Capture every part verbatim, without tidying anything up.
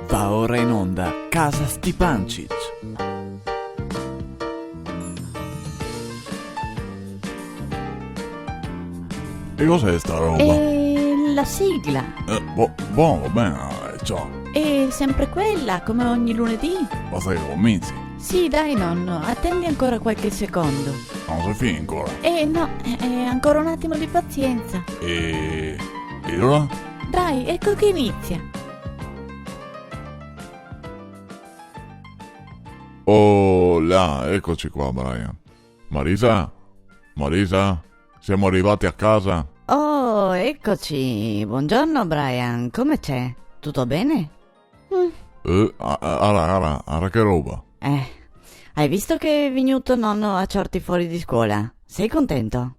Va ora in onda Casa Stipancich. E cos'è sta roba? È la sigla. Eh, bo-, bon, va ben, eh, ciò. È sempre quella, come ogni lunedì. Basta che cominci. Sì, dai, nonno, attendi ancora qualche secondo. Ma non si finisce ancora? Eh, no, eh, eh, ancora un attimo di pazienza. E, e ora? Dai, ecco che inizia. Oh, là, eccoci qua, Brian. Marisa? Marisa? Siamo arrivati a casa? Oh, eccoci. Buongiorno, Brian. Come c'è? Tutto bene? Mm. Eh, a-, a-, ara, ara, ara che roba. Eh, hai visto che è venuto nonno a ciorti fuori di scuola? Sei contento?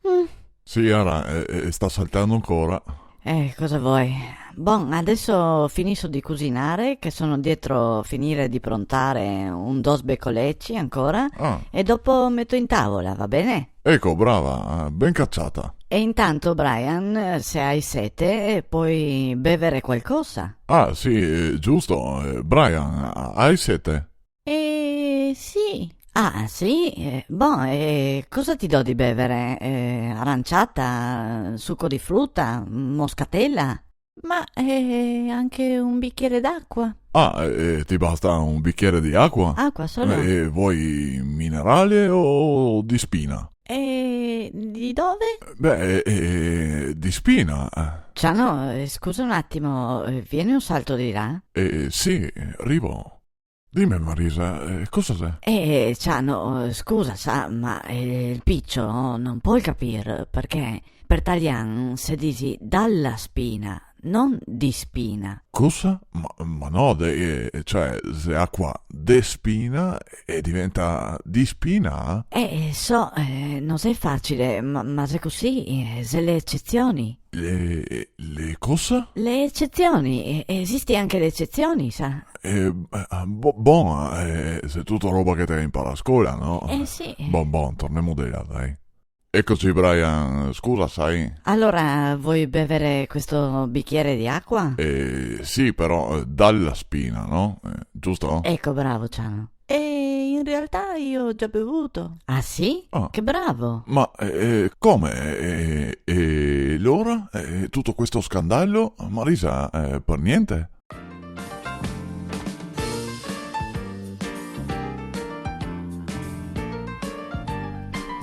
Mm. Sì, ara, eh, eh, sta saltando ancora. Eh, cosa vuoi? Bon, adesso finisco di cucinare, che sono dietro finire di prontare un dos becoleci ancora, ah, e dopo metto in tavola, va bene? Ecco, brava, eh, ben cacciata. E intanto, Brian, se hai sete, eh, puoi bevere qualcosa. Ah, sì, eh, giusto. Eh, Brian, hai sete? Eh, sì. Ah, sì? Eh, bon, e cosa ti do di bevere? Eh, aranciata, succo di frutta, moscatella? Ma, eh, anche un bicchiere d'acqua. Ah, eh, ti basta un bicchiere di acqua? Acqua solo? Eh, vuoi minerale o di spina? Eh, di dove? Beh, eh, eh, di spina. Ciano, eh, scusa un attimo, eh, vieni un salto di là? Eh, sì, arrivo. Dime, Marisa, eh, cosa xe? Eh, Ciano, scusa, sa, ma, eh, el picio no pol capir, parché par talian se disi dalla spina, no di spina. Cosa? Ma, ma no, de-, eh, cioè, xe acqua de spina e diventa di spina? Eh, so, eh, no xe facile, ma, ma xe cusì, eh, xe le ecezioni. Le, le cosa? Le ecezioni, e-, esisti anche le ecezioni, sa? Eh, eh, bo-, bon, eh, xe tuto roba che te ga inparà a scola, no? Eh, sì. Bon, bon, tornemo de là, dai. Eccoci, Brian, scusa, sa. Allora, vuoi bevere questo bicchiere di acqua? Eh, sì, però, eh, dalla spina, no? Eh, giusto? Ecco, bravo, Ciano. E in realtà io ho già bevuto. Ah, sì? Ah. Che bravo! Ma, eh, eh, come? Eh, eh, e alora? Eh, tuto questo scandalo? Marisa, eh, par niente?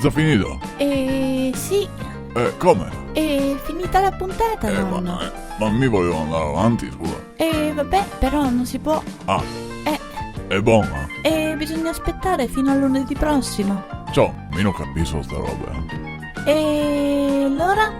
Za finì? Eh, sì. Eh, come? È finita la puntata, eh, nonno. Ma, eh, ma mi volevo andare avanti, scusa. Eh, vabbè, però non si può. Ah. Eh. Xe bona. E bisogna aspettare fino a lunedì prossimo. Ciò, mi no capiso sta roba, eh. E alora?